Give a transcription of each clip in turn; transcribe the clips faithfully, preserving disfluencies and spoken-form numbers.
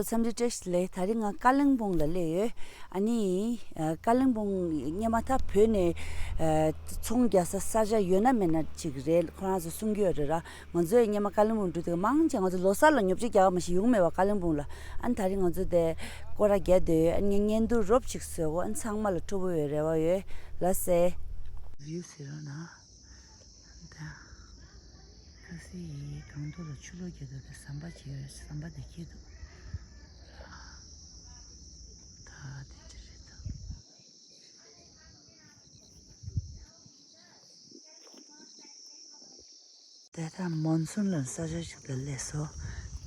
འཚམས་འདྲི་བཀྲ་ཤིས་བདེ་ལེགས། ད་རིང་ང་ཀ་ལིང་སྦུག་ལ་སླེབས་ཡོད། ཨ་ནི་ཨ་ཀ་ལིང་སྦུག་སྔོན་མ་ད་བོད་ནས་ཨ་ཚོང་རྒྱག་ས་ས་ཆ་ཡོད་ན་མེད་ན་ཅིག་རེད། ཁོ་རང་ཚོ་གསུང་གི་ཡོད་རེད་ར། ང་ཚོ་ཡང་སྔོན་མ་ཀ་ལིང་སྦུག་འགྲོ་དུས་མང་ཆེ་ང་ཚོ་ལོ་གསར་ལ་ཉོ་ཆ་རྒྱག་ག་མ་ཞིག་ཡོང་མེད་པ་ཀ་ལིང་སྦུག་ལ། ཨ་ནི་ད་རིང་ང་ཚོ་དེ་སྐོར་ར་རྒྱག་བསྡད་ཡོད། ཨ་ནི་ངས་བརྙན་ཐུང་རོབ་ཅིག་བཟོས་གོ། ཨ་ནི་ཚང་མ་ལ་སྤྲོ་པོ་ཡོད་རེ་བ་ཡོད། ལགས་སེ། ཝིའུ་ཟེར་རོགས་གནང་། ད། ཁ་སི་ཡི་སྒང་ཏོག་ལ་ཆུ་ལོག་རྒྱག་དུས་ད་ཟམ་པ་བྱས་ཟམ་པ་དེ་འཁྱེར་འདུག་ད་དེ་འདྲ་རེད་ད། དེ་ད་མོན་སུན་ལ་ས་ཆ་ཞིག་ཏུ་སླེབས་སོང་།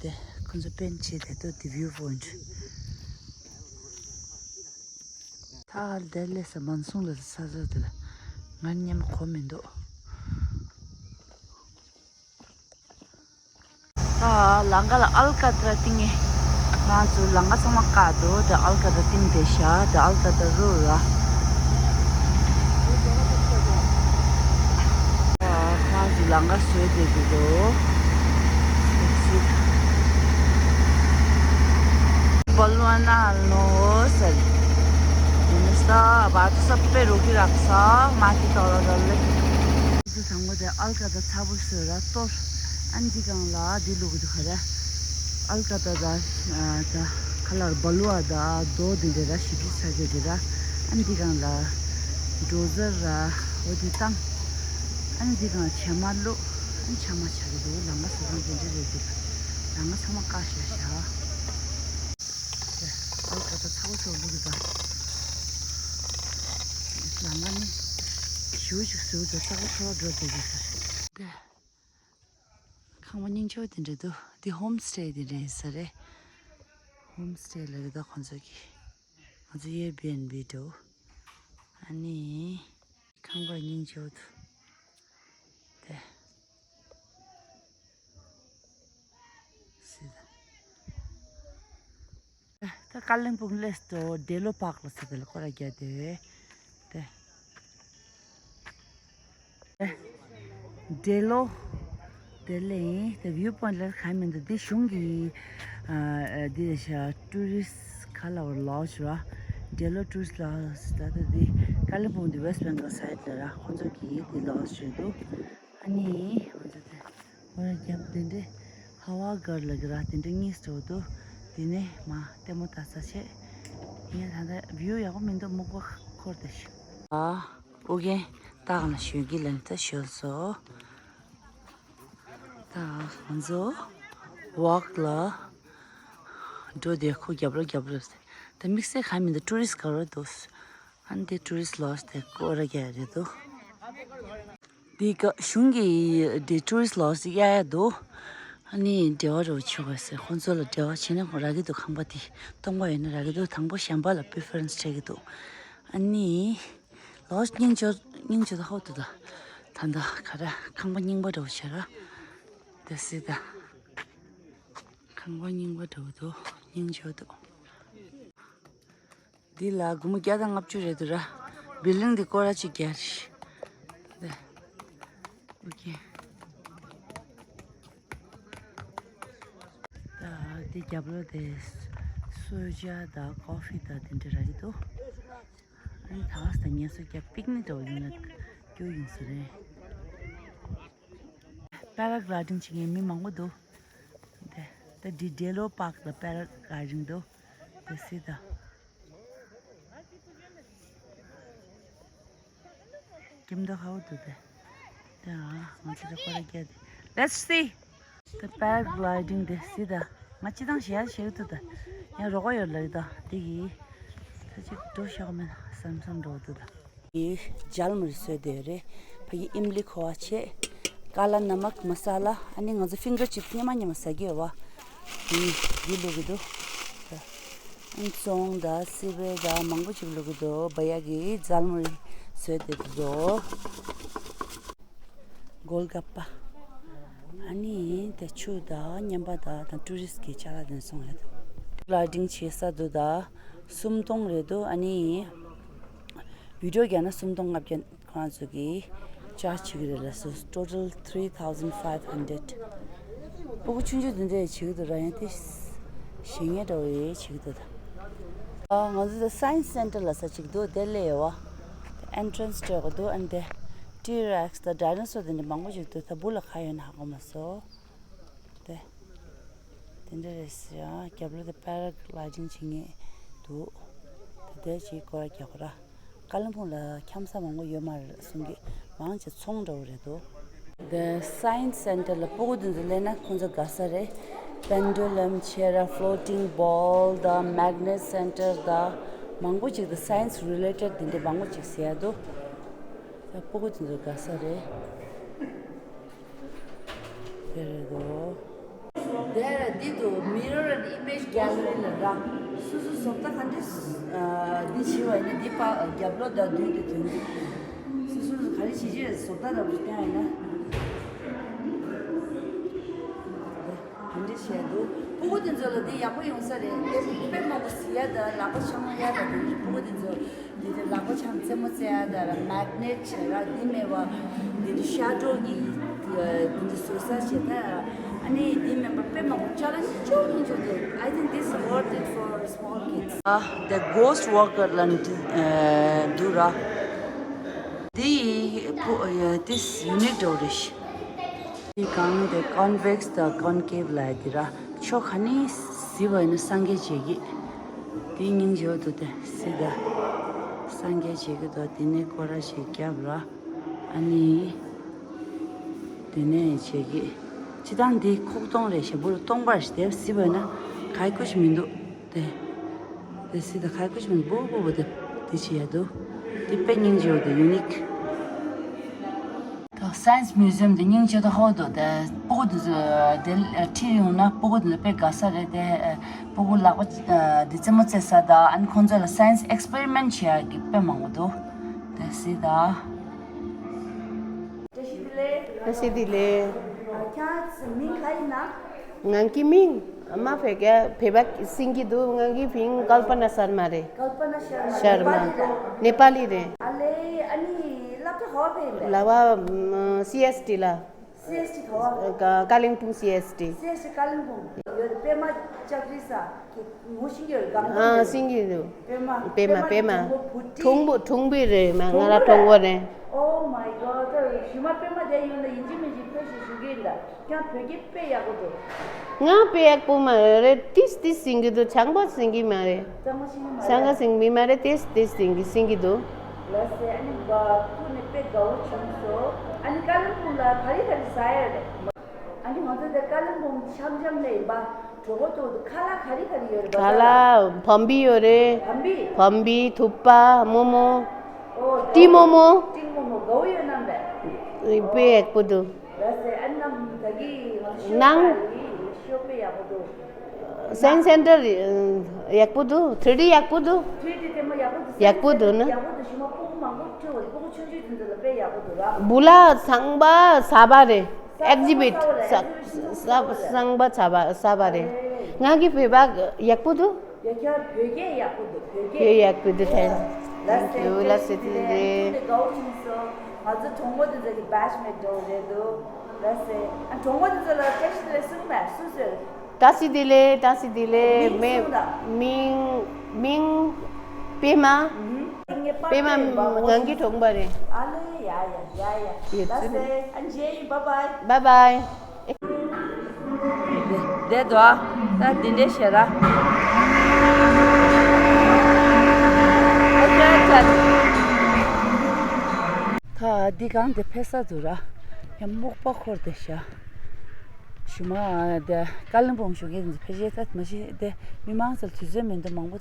དེ་ཁོ་ཚོ་པེན་བྱས་དེ་ཏོ་དེ་ཝིའུ་པོ་ཡིན་འདྲ། ད་དེ་སླེབས་སོང་། མོན་སུན་ལ་ས་ཆ་དེ་ལ་ང་མཉམ་གོ་མི་འདུག་ད་ལམ་ཁ་ལ་ཨལ་ཀ་ཏྲ་བཏིང་ངེ་ང་ཚོ་ལམ་ཁ་ཚང་མ་བཀག་འདུག་དེ་ཨལ་ཀ་ཏྲ་བཏིང་བསྡད་ཤག་དེ་ཨལ་ཀ་ཏྲ་རུ་ར། ང་ཚོ་ལམ་ཁ་བཟོས་བསྡད་ཀྱི་འདུག Let's see. Bolwana no sir. Minister about to sappe roki raksa mati toro dalle. དེ་དང་པོ་དེ་ཨལ་ཀ་ཏྲ་ཚ་པོ་བཟོས་ར་གཏོར། ཨ་ནི་འདི་སྒང་ལ་འདི་བླུགས་འདུག་ག་རེ། ཨལ་ཀ་ཏྲ་དང་ཨ་ད་ཁ་ལར་སྦ་ལུ་བ་དང་རྡོ་འདི་འདྲ་ར་ཞིབ་ཞིབ་ཆགས་ཀྱི་འདི་ར། ཨ་ནི་འདི་སྒང་ལ་ཌོ་ཟར་ར་འོ་དེ་བཏང་། ཨ་ནི་འདི་སྒང་བྱེ་མ་བླུགས། ཨ་ནི་ཆག་མ་ཆགས་ཀྱི་འདུག་ལམ་ཁ་བཟོ་སྟངས་དེ་འདྲ་རེད་འདུག་ལམ་ཁ་ཚང་མ་བཀག་བཞག་བཞག་ཨལ་ཀ་ཏྲ་ཚ་པོ་ཚ་པོ་བླུགས་འདུག་ད། ལམ་ཁ་ནི་ཞེ་པོ་ཅིག་བཟོས་འདུག་ཚ་པོ་ཚ་པོ་འགྲོ་བསྡད་ཀྱི་ཟེར། ཁང་པ་རྙིང་ཆུང་དེ་འདྲ་འདུག་འདི་ཧོམ་སི་ཊེ་དེ་འདྲ་ཡིན་ས་རེད། ཧོམ་སི་ཊེ་ལབ་ཀྱི་འདུག་ཁོང་ཚོ་གི། ང་ཚོ་ཨེར་བི་ཨེན་བི་འདྲ་བོ། ཨ་ནི། ཁང་པ་རྙིང་ཆུང་འདུག་དེ། སི་ད། ད་ཀ་ལིང་སྦུག་སླེབས་སོང་། ཌེ་ལོ་པཱག་ལ་ཟེར་དེ་ལ་སྐོར་ར་རྒྱག་དེ། དེ། ཌེ་ལོ། དེ་ལས་དེ་ཝིའུ་པོ་ཡིན་ཊི་ལ་གང་མི་འདུག་འདི་གཞུང་གི་ཨ་འདི་ཤ་ཊུ་རི་སི་ཊི་ག་ལ་བར་ལོཇ་ར། ཌེ་ལོ་ཊུ་རི་སི་ཊི་ལོཇ་ད་ལྟ་འདི་ཀ་ལིང་སྦུག་འདི་ཝེ་སི་ཊི་བེང་གལ་སའི་ཌི་ལ་ར། ཁོང་ཚོ་གི་འདི་ལོཇ་བྱས་འདུག་ཨ་ནི་ང་ཚོ་དེ། འོ་རྒྱབ་དེ་འདྲའི་ཧ་བ་གར་ལ་གི་ར་དེ་འདྲའི་གཉིས་འགྲོ་འདུག་དེ་ནས་མ་ལྟད་མོ་ལྟ་ས་བྱས། ཡིན་ད་ལྟ་ཝིའུ་ཡག་པོ་མི་འདུག་སྨུག་པ་འཁོར་ཏེ་ཤི། ཨ་ཨོ་རྒྱན་ཏག་ན་ཞོན་གི་ལན་ད་ཞོན་སོ། ད་ང་ཚོ་ཝོག་ལ་འགྲོ་དེ་ཁོ་རྒྱབ་ར་རྒྱབ་ར་ད་དམིགས་བསལ་གང་མི་འདུག་ཊུ་རི་སི་ཊི་ག་ར་འདུག་ཨ་ནི་དེ་ཊུ་རི་སི་ཊི་ལོཇ་དེ་སྐོར་ར་རྒྱག་རེད་འདུག་འདི་ག་གཞུང་གི་འདི་ཊུ་རི་སི་ཊི་ལོཇ་དེ་གཡར་ཡ་འདུག་ཨ་ནི་འབྲེལ་བ་རོགས་བྱེད་དགོས་ཟེར་ཁོང་ཚོ་ལ་འབྲེལ་བ་བྱས་ན་ཁོང་རག་གི་འདུག་ཁང་པ་དེ་སྟོང་པ་ཡོད་ན་རག་གི་འདུག་དང་པོ་གཞན་པ་ལ་པི་རི་ཕེ་རེན་སི་སྤྲད་ཀྱི་འདུག་ཨ་ནི་ལོཇ་རྙིང་ཆུང་རྙིང་ཆུང་དུ་ཧོ་ཏུ་ད་ད་ད་ག་ར་ཁང་པ་རྙིང་པ་འདྲ་བོ་བྱས་ར། དེ་སྲིད་ད་ཁང་པ་རྙིང་པ་འདྲ་བོ་འདུག་རྙིང་ཆུང་འདུག་འདི་ལ་སྒོར་མོ་བརྒྱ་དང་ལྔ་བཅུ་རེད་འདུག་ར། བིལ་ཌིང་འདི་སྐོར་ར་གཅིག་བརྒྱ་རེད། འདི། ཨོ་ཀེ། ད་འདི་རྒྱབ་ལོགས་དེ་གསོལ་ཇ་དང་ཀོ་ཕི་དང་དེ་འདྲ་རག་གི་འདུག་ཨ་ནི་ད་ག་ས་ངལ་གསོ་རྒྱག་པིག་ནིག་འདྲ་བོ་ཡིན་ན་སྐྱོ་ཡིན་ས་རེད། པེ་ར་གི་ལའི་ཌིང་བྱེད་མཁན་མི་མང་པོ་འདུག་དེ་དེ་འདི་ཌེ་ལོ་པཱག་ལ་པེ་ར་གི་ལའི་ཌིང་འདུག་དེ་སྲིད་ད། ཀིམ་དོ་ཧའོ་དུ་དེ། དེ་ཨ་ང་ཚོ་དེ་ཁོ་ར་རྒྱ་དེ། Let's see. དེ་པེ་ར་གི་ལའི་ཌིང་དེ་སྲིད་ད། ང་སྤྱི་བཏང་ཞེ་ཡ་ཞེ་གི་འདུག་ད། ཡང་རོགས་ཡོད་ལ་ཡོད་ད་དེ་གི། ད་ཅིག་འགྲོ་ཤོག་མེད་བསམ་བསམ་འགྲོ་འདུག་ད། ཡི་ཇལ་མུ་རི་བཟོས་བསྡད་ཡོད་རེད། ཕ་གི་ཨིམ་ལི་ཁོ་བ་བྱས། ཀ་ལ་ན་མག་མ་ས་ལ། ཨ་ནི་ང་ཚོ་ཕིང་གར་ཅིབ་སི་སྙེ་མ་སྙེ་མ་ཟ་གི་ཡོད་བ། ཡི་ཡི་བླུག་གི་འདུག་ཨ་ནི་ཙོང་དང་སི་པན་དང་མང་པོ་ཅིག་བླུག་གི་འདུག་བ་ཡ་གི་ཇལ་མུ་རི་བཟོས་བསྡད་འདུག་གོལ་ག་པ། ཨ་ནི་དེ་ཆུ་དང་རྔན་པ་དང་དང་ཊུ་རི་སི་གི་ཅ་ལག་དེ་ཚོ་སོང་ཡོད། ལའི་ཌིང་བྱེད་ས་འདུག་ད། སུམ་སྟོང་རེད་འདུག་ཨ་ནི། བི་ཌིའོ་རྒྱག་ན་སུམ་སྟོང་ལྔ་བརྒྱ་ཁོ་རང་ཚོ་གིས་ཅར་ཇི་བྱེད་ཀྱི་རེད་ལ་སོ། Total three thousand five hundred། སྤུ་གུ་ཆུང་ཆུང་དེ་འདྲས་བྱེད་ཀྱི་འདུག་ར། ཡང་དེ་ ཞེ་ངེས་འདྲ་བོ་ཡོད་ཅིག་འདུག་ད། ཨ་ང་ཚོ་ད་Science Center ལ་ས་ཅིག་འདུག་དེ་སླེབས་ཡོད་བ། Entrance སྤྲད་དགོས་འདུག་ཨ་ནི་དེ་T Rex དང་Dinosaur དེ་འདྲ་མང་པོ་ཅིག་འདུག་ད་སྦུག་ལ་ག་ཡོད་ན་ཧ་གོ་མ་སོང་། དེ། དེ་འདྲ་རེད་ཟེར་ཡང་རྒྱབ་ལོགས་དེ་paragliding བྱེད་མཁན་འདུག་ད་དེ་ཅིག་སྐོར་ར་རྒྱག་དགོས་ར། ཀ་ལིམ་ཕུང་ལ་འཁྱམ་ས་མང་པོ་ཡོད་མ་རེད་གསུང་གི། མང་ཆེ་ཚོང་འདྲ་བོ་རེད་འདུག The Science Center ལ་སྤུ་གུ་དེ་ཚོ་སླེབས་ན་ཁོང་ཚོ་དགའ་ས་རེད། Pendulum བྱས་ར་Floating Ball དང་Magnet Center དང་མང་པོ་ཅིག་དང་Science related དེ་འདྲ་མང་པོ་ཅིག་ཟེར་ཡ་འདུག་ད་སྤུ་གུ་དེ་ཚོ་དགའ་ས་རེད། དེ་རེད་དོ། དེ་ར་འདི་དུ་Mirror and Image Gallery ལ་ར། སོ་སོ་བཟོ་ལྟ་ག་འདྲ་འདི་བྱེད་པ་ཡིན་ན་འདི་པ་རྒྱབ་ལོགས་དང་མདུན་དུ་ཐོན་གྱི། སོ་སོ་ག་རེ་བྱེད་ཀྱི་རེད་བཟོ་ལྟ་ར་བཟོ་ལྟ་ཡིན་ན། དེ་འདྲ་བྱས་འདུག་སྤུ་གུ་དེ་ཚོ་ལ་འདི་ཡག་པོ་ཡོང་ས་རེད། དེ་དཔེ་མང་པོ་གཟིགས་ཡ་དང་ལག་པ་འཆང་ཡ་དང་དེ་འདྲ་སྤུ་གུ་དེ་ཚོ། འདི་དེ་ལག་པ་འཆང་རྩེད་མོ་རྩེ་ཡ་དང་Magnet བྱས་ར་འདི་མེད་པ། འདི་ནི་ཤ་ཀྲོ་གི་འདི་འདི་བཟོ་ས་བྱས་ད། ཨ་ནི་འདི་མེད་པ་དཔེ་མང་པོ་challenge ཅོག་ཡིན་ཅོག་དེ། I think this is worth it for small kids. ཨ་དེ་Ghost Walker ལ་འདི་འདུག་ར། འདི་ཕོ་this unique འདྲ་བོ་རེད། འདི་གང་དེ་convex དང་concave ལ་འདི་ར། ཕྱོགས་ག་ནས་གཟིགས་པ་ཡིན་ན་སངས་རྒྱས་མཇལ་གི། དེ་སྙིང་རྗེ་པོ་འདུག་སྟེ་སྲིད་ད། སངས་རྒྱས་མཇལ་གི་འདུག་དེ་ནས་སྐོར་ར་ཞིག་བརྒྱབ་ར། ཨ་ནི། དེ་ནས་མཇལ་གི། སྤྱི་བཏང་འདི་ཁོག་སྟོང་རེད་ཞེ་པོ་རུ་སྟོང་པར་ཞིག་དེ་གཟིགས་པ་ཡིན་ན་ག་ཡི་ཁུ་ཞིག་མི་འདུག་སྟེ། དེ་སྲིད་ད་ག་ཡི་ཁུ་ཞིག་མི་འདུག་སྤུ་གུ་སྤུ་གུ་དེ་དེ་བྱེད་ཡ་འདུག་དེ་དཔེ་སྙིང་རྗེ་པོ་དེ་unique། ད་Science Museum དེ་སྙིང་རྗེ་ད་ཧོ་དོ་དེ་སྤུ་གུ་དེ་ཚོ་དེ་ཁྲིད་ཡོང་ན་སྤུ་གུ་དེ་ཚོ་དཔེ་དགའ་ས་རེད་དེ། སྤུ་གུ་ལག་པ་དེ་རྩེད་མོ་རྩེ་ས་དང་ཨ་ནི་ཁོང་ཚོ་ལ་science experiment བྱེད་ཡག་གི་དཔེ་མང་པོ་འདུག་དེ་སྲིད་ད། བཀྲ་ཤིས་བདེ་ལེགས། ཁྱེད་མིང་ག་ཡིན་ན། ང་གི་མིང་། ཨ་མ་བོད་སྐད་བོད་པ་ཟིན་གྱི་འདུག་ང་གི་མིང་ཀལ་པ་ན་ཤར་མ་རེད། ཀལ་པ་ན་ཤར་མ། ཤར་མ། ནེ་པ་ལི་རེད། ཨ་ལེ། ཨ་ནི་སློབ་གྲྭ་ག་པར་ཕེབས་ཡིན་པས། ལ་བ་སི་ཨེས་ཊི་ལ། སི་ཨེས་ཊི་ག་པར། ཀ་ཀ་ལིང་ཕུང་སི་ཨེས་ཊི། སི་ཨེས་ཊི་ཀ་ལིང་ཕུང་ཡོད། པད་མ་ལྕགས་རི་ས་གི་ངོ་ཤེས་ཀྱི་ཡོད། སྒང་སྟེང་ཨ་དེ་ཤེས་ཀྱི་འདུག་པད་མ། པད་མ། པད་པད་མ། གྲོང་པོ་བུ་ཁྲིད། གྲོང་པོ་གྲོང་པོའི་རེད་མ། ང་ར་གྲོང་པོ་རེད། Oh my God. ད་ཞུ་མ་པད་མ་དེ་ཡོད་ན་ཡིན་གཅིག་མིན་གཅིག་ཕེབས་ཤིག་ཞུ་གི་ཡིན་ད། ཀྱང་བོད་སྐད་དཔེ་ཡག་པོ་འདུག་ང་དཔེ་ཡག་པོ་མ་རེད། ཏིས་ཏིས་ཟིན་གྱི་འདུག་ཚང་མ་ཟིན་གྱི་མ་རེད། ཚང་མ་ཟིན་གྱི་མ་རེད། ཚང་མ་ཟིན་གྱི་མ་རེད། ཏིས་ཏིས་ཟིན་གྱི་ཟིན་གྱི་འདུག་ལགས་སེ། ཨ་ནི་བ་ཐུག་ནས་དཔེ་དགའ་བོ་བྱུང་སོང་། ཨ་ནི་ཀ་ལིམ་ཕུང་ལ་ག་རེ་ག་རེ་ཟ་ཡ་རེད། ཨ་ནི་ང་ཚོ་འདི་ཀ་ལིམ་ཕུང་འཆམ་འཆམ་ལ་ཡིན་པ། གྲོད་ཁོག་ཏོག་ཏོ་ཁ་ལག་ག་རེ་ག་རེ་ཡོད་རེད་པ། ཁ་ལག་བམ་པི་ཡོད་རེད། བམ་པི། བམ་པི་ཐུག་པ་མོག་མོག་ཨོ། ཏི་མོག་མོག་ཏི་མོག་མོག་དགའ་བོ་ཡོད་ནམ་པས། དཔེ་ཡག་པོ་འདུག་ལགས་སེ། ཨ་ནི་ནམ་ད་གི་ང་ཚོ་ཤོ་ནང་པ་ཡིན། ཤོ་དཔེ་ཡག་པོ་འདུག་སའེན་སི་སེན་ཊར་ཡག་པོ་འདུག་ཐི་རི་ཌི་ཡག་པོ་འདུག་ཐི་རི་ཌི་དེ་མོ་ཡག་པོ་འདུག་ཡག་པོ་འདུག་ན། ཡག་པོ་འདུག་ཞུ་མ། སྤུ་གུ་མང་པོ་ཁྲིད་འོང་། སྤུ་གུ་ཆུང་ཆུང་དེ་ཚོ་ལ་དཔེ་ཡག་པོ་འདུག་ར། བུ་ལ་ཚང་མ་ཟ་བ་རེད། ཨེག་ཛི་བྷིཊ་ས་ས་ཚང་མ་ཟ་བ་ཟ་བ་རེད། ང་གི་བོད་པ་ཡག་པོ་འདུག་ཡ་ཁྱོད་བོད་སྐད་ཡག་པོ་འདུག་བོད་སྐད། བོད་ཡག་པོ་འདུག་ཐེངས་ལ་སེ། ཐེངས་ལ་སེ། ཐེངས་རེད། དགའ་བོ་བྱུང་སོང་། ང་ཚོ་གྲོགས་མོ་དེ་ཚོ་གི་བེ་ཆི་མེཊ་འདྲ་བོ་རེད་འདུག་ལ་སེ། ཨ་གྲོགས་མོ་དེ་ཚོ་ལ་བཀྲ་ཤིས་བདེ་ལེགས་གསུངས་མེད། སུ་ཟེར། བཀྲ་ཤིས་བདེ་ལེགས། བཀྲ་ཤིས་བདེ་ལེགས། མིང་མེ་གསུངས་དང་། མིང་མིང་པད་མ། ཨུ་ཧུ། པད་མ་ང་གི་གྲོགས་པོ་རེད། ཨ་ལེ། ཡ་ཡ་ཡ་ཡ། ཡོད་ལ་ཚོད་སེ། ཨ་མཇལ་ཡིན། བཱའི་བཱའི། བཱའི་བཱའི། བསྡད་འདུག་ཨ། ད་འདི་འདྲས་བྱས་ར། ཨ་ཅག་ཅག་ད་འདི་གང་དེ་ཕེབས་ས་འདུག་ར། ཡང་སྨུག་པ་འཁོར་བསྡད་ཤག་ཞུ་མ་དེ་ཀ་ལིམ་པོང་བཞུགས་མཁན་དེ་ཕལ་ཆེར་ད་མ་གཞི་དེ་མི་མང་ཚོར་དུས་ཚོད་མི་འདུག་མང་པོ་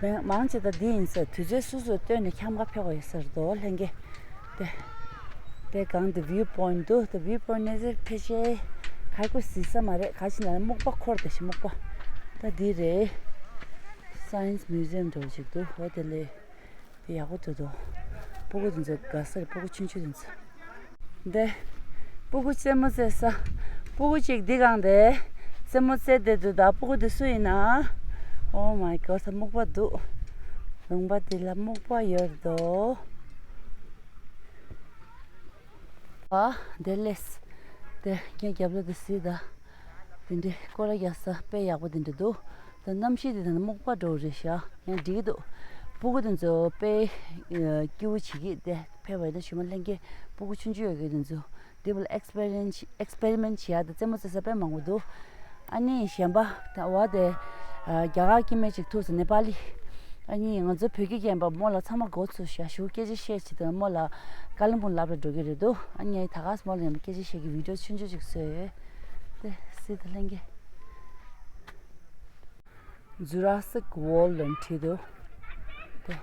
མང་ཆེ་ད་འདི་ཡིན་ཟེར། དུས་ཚོད་སོ་སོར་བཏོན་ནས་འཁྱམ་ག་ཕེབས་པ་ཡོད་ས་རེད་དོ། ལྷན་རྒྱས་དེ་དེ་གང་དེ་view point འདུག་དེ་view point ནས་ཟེར་ཕལ་ཆེར་ག་གོ་གཟིགས་ས་མ་རེད། ག་ཅི་ན་སྨུག་པ་འཁོར་བསྡད་ཤག་སྨུག་པ། ད་འདི་རེད། Science Museum འདྲ་བོ་ཞིག་འདུག་འོ་དེ་ལས། དེ་ཡག་པོ་འདུག་དོ། སྤུ་གུ་དེ་ཚོ་དགའ་ས་རེད། སྤུ་གུ་ཆུང་ཆུང་དེ་ཚོ། འདི། སྤུ་གུ་རྩེད་མོ་རྩེ་ས། སྤུ་གུ་གཅིག་འདི་གང་དེ། རྩེད་མོ་རྩེ་བསྡད་འདུག་ད་སྤུ་གུ་དེ་སུ་ཡིན་ན། Oh my God ད་སྨུག་པ་འདུག་ལུང་པ་འདི་ལ་སྨུག་པ་ཡོད་དོ། ཨ། དེ་ལས། དེ་ངའི་རྒྱབ་ལོགས་དེ་གཟིགས་ད། དེ་འདྲའི་སྐོར་ར་རྒྱག་ས་དཔེ་ཡག་པོ་དེ་འདྲ་འདུག་ད་གནམ་གཤིས་དེ་ད་ནི་སྨུག་པ་འདྲ་བོ་རེད་ཤག་ཡང་འགྲིག་གི་འདུག་སྤུ་གུ་དེ་ཚོ་དཔེ་སྐྱིད་པོ་བྱེད་ཀྱི་དེ་ཕེབས་པ་ཡིན་ན་ཞུ་མ་ལྷན་རྒྱས་སྤུ་གུ་ཆུང་ཆུང་ཡོད་མཁན་དེ་ཚོ་འདི་བོ་ལ་ཨེགས་པེ་རི་ཡེན་སི་ཨེགས་པེ་རི་མེན་ཊི་བྱེད་ཡག་དང་རྩེད་མོ་རྩེ་ས་དཔེ་མང་པོ་འདུག་ཨ་ནི་གཞན་པ་ད་བ་དེ་རྒྱ་གར་སྐྱེ་དམན་ཅིག་ཐུག་སོང་ནེ་པ་ལི། ཨ་ནི་ང་ཚོ་བོད་སྐད་རྒན་པ་མོ་ལ་ཚང་མ་མགོ་ཚོས་ཤག་ཞུ་སྐད་ཆ་བཤད་ཅིག་དང་མོ་ལ་ཀ་ལིམ་པོང་སླེབས་ར་འགྲོ་གི་རེད་འདུག་ཨ་ནི་ད་ག་སེ་མོ་ལ་ཡང་སྐད་ཆ་བཤད་ཀྱི་བི་ཌི་ཡོ་ཆུང་ཆུང་ཅིག་བཟོས་ཡོད། དེ་སྲིད་དེ་ལྷན་རྒྱས། Jurassic World ལབ་བྲིས་འདུག་དེ།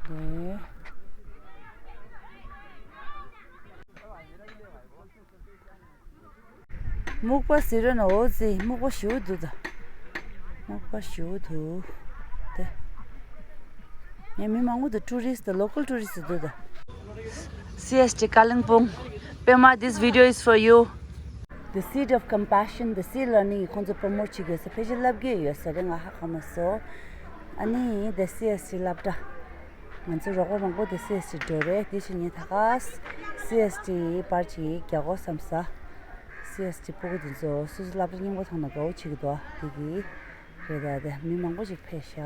དེ། སྨུག་པ་ཟེར་རོ་ན་འོ་ཙི་སྨུག་པ་ཞེ་པོ་འདུག་ད། སྨུག་པ་ཞེ་པོ་འདུག་དེ། ངས་མི་མང་པོ་འདུག་ཊུ་རི་སི་ཊི་ལོ་ཀལ་ཊུ་རི་སི་ཊི་འདུག་ད། སི་ཨེས་ཊི་ཀ་ལིམ་པོང་། པད་མ། This video is for you. The Seed of Compassion, the Seed Learning ཁོང་ཚོ་པྲོ་མོཊ་བྱེད་དགོས་ས་ཕལ་ཆེར་བསླབ་ཀྱི་ཡོད་ས་རེད། ང་ཧ་གོ་མ་སོང་། ཨ་ནི་དེ་སི་ཨེས་ཊི་སློབ་གྲྭ། ང་ཚོ་རོགས་པ་མང་པོ་དེ་སི་ཨེས་ཊི་འགྲོ་རེད། དེ་བཞིན་ངས་ད་ག་སི་ཨེས་ཊི་པར་ཅིག་རྒྱག་དགོས་བསམ་ས། སི་ཨེས་ཊི་སྤུ་གུ་དེ་ཚོ་སོ་སོ་སློབ་གྲྭ་རྙིང་པ་མཐོང་ན་དགའ་བོ་བྱེད་ཀྱི་འདུག་དེ་གི་རེད། ད་དེ་མི་མང་པོ་ཅིག་ཕེབས་ཤག་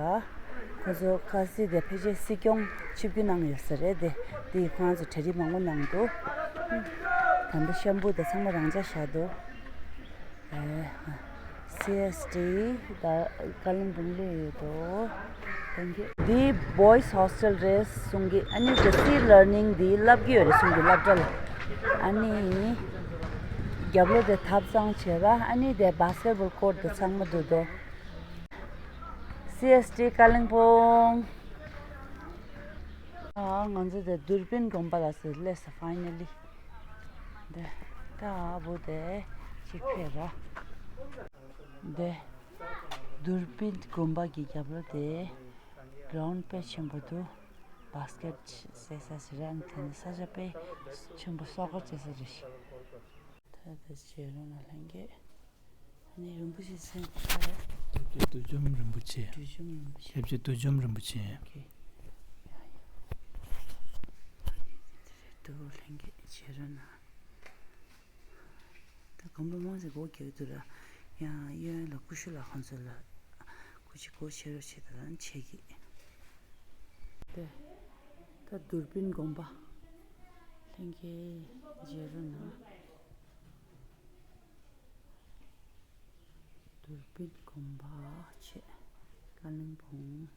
ཁོ་ཚོ་ཁ་སི་དེ་ཕལ་ཆེར་སྲིད་སྐྱོང་ཆིབས་བསྒྱུར་གནང་ཡོད་ས་རེད། དེ་དེ་ཁོ་རང་ཚོ་གྲ་སྒྲིག་མང་པོ་གནང་འདུག་ད་ལྟ་ཤམ་བུ་དེ་ཚང་མ་རང་འཇགས་བཞག་འདུག་སི་ཨེས་ཊི་ད་ཀ་ལིམ་པོང་ལ་ཡོད་དོ། Thank you. འདི་བོ་ཡི་སི་ཧོ་སི་ཊེལ་རེད་གསུང་གི། ཨ་ནི་དེ་སི་ལར་ནིང་འདི་བསླབ་ཀྱི་ཡོད་རེད་གསུང་གི་སློབ་གྲྭ་ལ། ཨ་ནི་རྒྱབ་ལོགས་དེ་ཐབ་ཚང་བྱས་ར། ཨ་ནི་དེ་བྷ་སི་ཀེ་ཊི་བྷོལ་ཀོར་ཊི་དེ་ཚང་མ་འདུག་དོ། སི་ཨེས་ཊི་ཀ་ལིམ་པོང་། ཨ་ང་ཚོ་དེ་དུར་པིན་དགོན་པ་ལ་སླེབས་སོང་ཕ་ཡི་ནལ་ལི། འདི་ད་ཨ་བོ་དེ་ཅིག་ཕེབས་ར། འདི་དུར་པིན་དགོན་པ་གི་རྒྱབ་ལོགས་དེ་གྲོང་དཔེ་ཆེན་པོ་འདུག་བྷ་སི་ཀེ་ཊི་རྩེ་ས་ཟེར་ར། དེ་ནི་ས་ཆ་དཔེ་ཆེན་པོ་སོ་ཀར་རྩེ་ས་རེད་ཤག་ད་དེ་བྱེད་རོགས་གནང་ལྷན་རྒྱས། ཨ་ནི་རིན་པོ་ཆེ་མཚན་ཁ་རེད། སྐྱབས་རྗེ་བདུད་འཇོམས་རིན་པོ་ཆེ། བདུད་འཇོམས་རིན་པོ་ཆེ། སྐྱབས་རྗེ་བདུད་འཇོམས་རིན་པོ་ཆེ། ཨོ་ཁེ། ཡ་ཡ། ཨ་ནི་དེ་རེད་འདུག་ལྷན་རྒྱས་བྱེད་རོགས་གནང་། ད་དགོན་པ་མང་ཆེ་སྒོ་རྒྱག་གི་འདུག་ར། ཡང་གཡོན་ལ་ཀུ་ཤུ་ལགས་ཁོང་ཚོ་ལ་སྐུ་མཁྱེན་སྒོ་ཕྱེ་རོགས་བྱེད་དང་བྱེད་ཀྱི། དེ་ད་དུར་པིན་དགོན་པ། ལྷན་རྒྱས་མཇལ་རོགས་གནང་། དུར་པིན་དགོན་པ་བྱེད། ཀ་ལིམ་པོང་།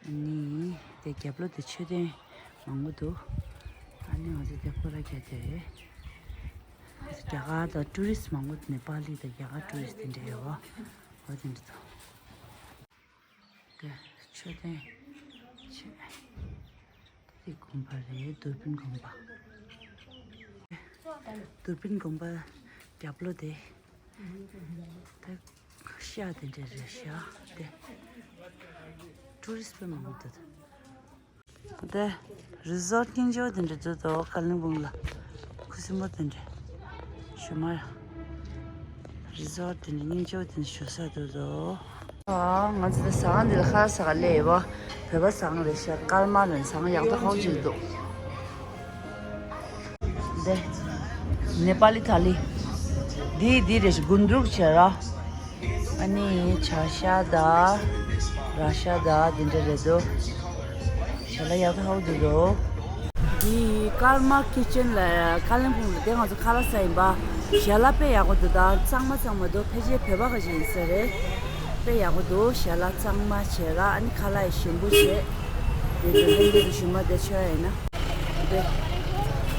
ཨ་ནི་དེ་རྒྱབ་ལོགས་དེ་མཆོད་རྟེན་མང་པོ་འདུག་ཨ་ནི་ང་ཚོ་དེ་སྐོར་ར་རྒྱག་དེ་རེད། རྒྱ་གར་དང་ཊུ་རི་སི་མང་པོ་ནེ་པ་ལི་དང་རྒྱ་གར་ཊུ་རི་སི་དེ་འདྲ་ཡོད་པ། འོ་དེ་འདྲ་འདུག་དེ་མཆོད་རྟེན་ཆེ། དེ་དགོན་པ་རེད། དུར་པིན་དགོན་པ། དུར་པིན་དགོན་པ་རྒྱབ་ལོགས་དེ། དེ་ཤག་དེ་འདྲ་རེད་ཤག་དེ་ཊུ་རི་སི་དཔེ་མང་པོ་འདུག་དེ་རི་ཟོཊ་སྙིང་རྗེ་པོ་དེ་འདྲ་འདུག་དོ། ཀ་ལིམ་པོང་ལ་ཁུ་སིམ་པོ་དེ་འདྲ་ཞུ་མ། རི་ཟོཊ་དེ་འདྲ་སྙིང་རྗེ་པོ་དེ་འདྲ་ཞུ་ས་འདུག་དོ། ཨ་ང་ཚོ་ད་ཟ་ཁང་འདི་ལ་ཁ་ལག་ཟ་ག་སླེབས་ཡོད་པ། བོད་པ་ཟ་ཁང་རེད་ཤག་ཀརྨ་ལ་ཟ་ཁང་ཡག་ཐག་ཧོག་ཅིག་འདུག་དེ་ནེ་པ་ལི་ཐ་ལི། འདི་འདི་རེད་ཤག་གུན་དྲུག་བྱས་ར། ཨ་ནི་བྱ་ཤ་དང་ར་ཤ་དང་འདི་འདྲ་རེད་འདུག་བྱ་ལ་ཡག་ཐག་ཧོག་འདུག་དོ། འདི་ཀརྨ་ཁི་ཆན་ལ་ཀ་ལིམ་པོང་ལ་དེ་ང་ཚོ་ཁ་ལག་ཟ་ཡིན་པ། ཞལ་ལག་དཔེ་ཡག་པོ་འདུག་ད་གཙང་མ་གཙང་མ་འདུག་ཕལ་ཆེར་བོད་པ་ག་ཞིག་ཡིན་ས་རེད། དཔེ་ཡག་པོ་འདུག་ཞལ་ལག་གཙང་མ་བྱས་ར། ཨ་ནི་ཁ་ལག་ཡང་ཞིམ་པོ་བྱས། དེ་ཚོ་ལྷན་རྒྱས་ཀྱི་ཞུ་མ་དེ་ཆོ་ཡ་ཡིན་ན། དེ་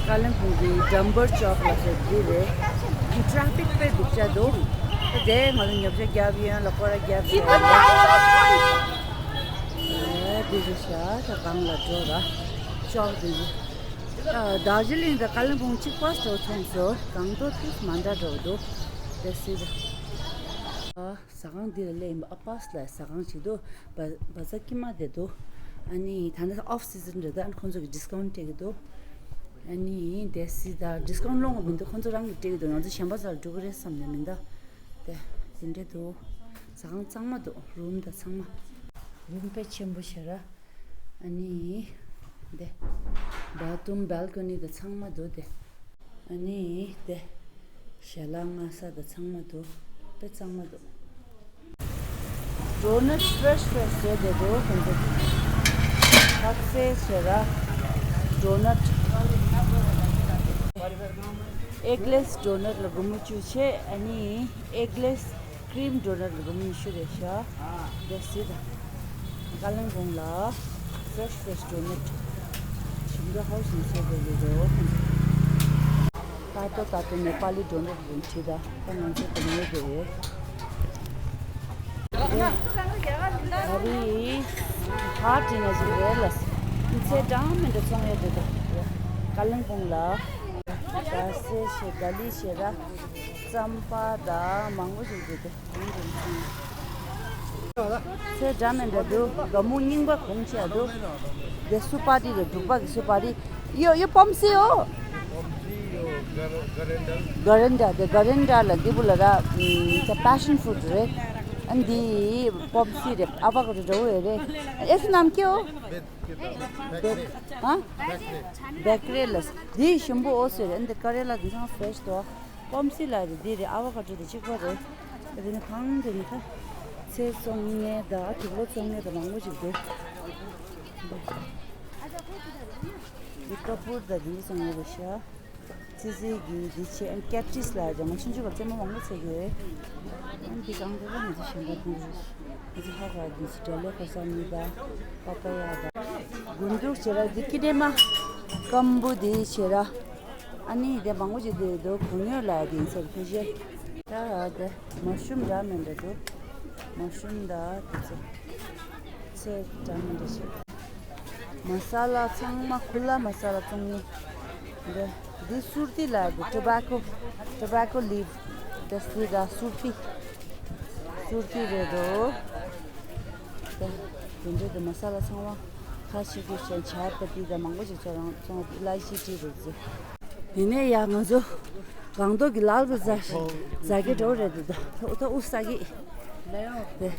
ཀ་ལིམ་པོང་གི་ཌམ་པར་ཅོག་ལ་ཟེར་འདི་རེད། ཊ་ཕིག་དཔེ་སྡུག་ཅག་འདུག་དེ་ང་ཚོ་ཉོ་ཆ་རྒྱབ་ཡོན་ལ་སྐོར་ར་རྒྱབ་ཤག་ཨེ་འདི་རེད་ཤག་ད་གང་ལ་འགྲོ་ར། ཅོག་འདི་རེད། ཨ་རྡོ་རྗེ་གླིང་དང་ཀ་ལིམ་པོང་གཅིག་པ་འགྲོ་མཚུངས་སོ། གང་འདྲ་ཏིས་མ་འདྲ་འགྲོ་འདུག་དེ་སྲིད། ཨ་ཟ་ཁང་འདི་ལ་སླེབས་ཡིན་པ། ཨ་པཱས་ལ་ཟ་ཁང་ཞིག་འདུག་བ་བ་ཛ་ཀི་མ་དེ་འདུག་ཨ་ནི་ད་ནི་ཨོཕ་སི་ཛན་རེད། ད་ཨ་ནི་ཁོང་ཚོ་གི་ཌིས་ཀའུན་ཊི་སྤྲད་ཀྱི་འདུག་ཨ་ནི་དེ་སྲིད་ད་ཌིས་ཀའུན་ཊི་སློང་གི་མི་འདུག་ཁོང་ཚོ་རང་གིས་སྤྲད་ཀྱི་འདུག་ང་ཚོ་གཞན་པ་ཚོ་ལ་འགྲོ་གི་རེད་བསམ་ནས་མི་འདུག་དེ། དེ་འདྲ་འདུག་ཟ་ཁང་གཙང་མ་འདུག་རུམ་དང་ཚང་མ། རུམ་དཔེ་ཆེན་པོ་ཞེ་ར། ཨ་ནི། འདི། བཱ་ཐི་རུམ་བཱལ་ཀོ་ནི་དང་ཚང་མ་འདུག་དེ། ཨ་ནི། དེ། ཞལ་ལག་མངག་ས་དང་ཚང་མ་འདུག་དཔེ་གཙང་མ་འདུག་ཌོ་ནཊ་ཕེ་རེཤ་ཕེ་རེཤ་བཟོས་བསྡད་འདུག་ཁོང་ཚོ། ཁ་ཟས་ཞེ་ར། ཌོ་ནཊ། ཨེག་ལེ་སི་ཌོ་ནཊ་ལ་སྒོར་མོ་བཅུ་བྱས། ཨ་ནི་ཨེག་ལེ་སི་ཀྲིམ་ཌོ་ནཊ་ལ་སྒོར་མོ་ཉི་ཤུ་རེད་ཤག་དེ་སི་ད། ཀ་ལིམ་པོང་ལ་ཕེ་རེཤ་ཕེ་རེཤ་ཌོ་ནཊ་ཞིམ་འདྲ་ཧོ་ཞིམ་བཟོས་བསྡད་ཀྱི་འདུག་ད་ལྟ་ད་ལྟ་ནེ་པ་ལི་ཌོ་ནཊ་རུ་ཁྲིད་ད་ད་ང་ཚོ་དེ་ཉོས་དགོས་རེད། ད་རེས་ཧ་ཅང་ན་ཞིག་རེད་ལ། ཚེ་འགྲམ་མི་འདྲ་ཚོང་ཡོད་དེ་ད། ཀ་ལིམ་པོང་ལ། ད་སེ་ཤེ་དགའ་ལི་ཤེ་ར། རྩམ་པ་ད་མང་པོ་ཞིག་འདུག་དེ། ཚེ་འགྲམ་མི་འདྲ་འདུག་དགའ་མོ་རྙིང་པ་གོང་ཆེ་འདུག་དེ་སུ་པ་ཏི་རེད། འབྲུག་པ་གི་སུ་པ་ཏི། ཡོ་ཡོ་པོམ་སི་ཨོ། ག་རན་ཌ། དེ་ག་རན་ཌ་ལ་འདི་བུ་ལ་ར། ད་པེ་ཤན་ཕུ་རུཊ་རེད། ཨ་འདི་པོམ་སི་རེད། ཨ་བ་ཀ་ཌོ་འདྲ་བོ་རེད། ཨེ་སུ་ནམ་ཀྱོ། ཨ། བེ་ཀ་རི་ལ། འདི་ཞིམ་པོ་ཨོ་སི་རེད། ཨ་འདི་ཀ་རེ་ལ་འདི་ཚང་ཕེ་རེཤ་འདུག་པོམ་སི་ལ་རེད། འདི་རེད། ཨ་བ་ཀ་ཌོ་དེ་གཅིག་པ་རེད། ཨ་དེ་ནི་གང་དེ་ནི་ད། ཚལ་བཙོང་མཁན་དང་དུག་ལོག་བཙོང་མཁན་དང་མང་པོ་ཞིག་འདུག་འདི་ཀ་པུར་དང་འདི་བཙོང་མཁན་རེད་ཤག་ཙི་ཙི་གི་འདི་ཆེ་ཨན་ཀེ་ཊི་སི་ལ་ཡང་ཆུང་ཆུང་ག་རྩེད་མོ་མང་པོ་རྩེ་གི་ཡོད། ཨན་འདི་གང་དགོས་པ་ང་ཚོ་གཞན་པ་འདི་རེད། ང་ཚོ་ཧ་ག་འདི་ཚོ་འབྲས་ལེ་ཁོ་ས་མི་ད་པ་པ་ཡ་ད་དགུན་དུག་བྱེད་ར། འདི་ཀི་ནེ་མ་སྐམ་པོ་འདི་བྱེད་ར། ཨ་ནི་དེ་མང་པོ་ཅིག་དེ་དོ་གོ་ཉོ་ལ་དེ་ཚོར་ཕེ་ཤེ། ད་དེ་མ་ཤུམ་ར་མེན་འདྲ་འདུག་མ་ཤུམ་ད་དེ་ཚོ་ཚེ་འགྲམ་མི་འདྲ་ཞིག་མ་ས་ལ་ཚང་མ་ཁུ་ལ་མ་ས་ལ་བཙོང་ནི། འདི་འདི་སུར་ཏི་ལ་དེ་ཊོ་བེ་ཀོ། ཊོ་བེ་ཀོ་ལིབ། དེ་སི་ད་སུར་ཏི། སུར་ཏི་རེད་དོ། དེ་དེ་འདྲ་དེ་མ་ས་ལ་ཚང་མ་ཁ་ཤས་ཀྱིས་ཆར་པ་ཏི་དང་མང་པོ་ཞིག་ཚོ་རང་ཚོང་ལ་ཤི་ཏི་རེད་ཟེར། དེ་ནས་ཡ་ང་ཚོ་སྒང་ཏོག་གི་ལག་ཏུ་ཟ་ཟ་གི་འགྲོ་རེད་འདུག་ད་ཨུ་ད་ཨུ་ཟ་གི་དེ་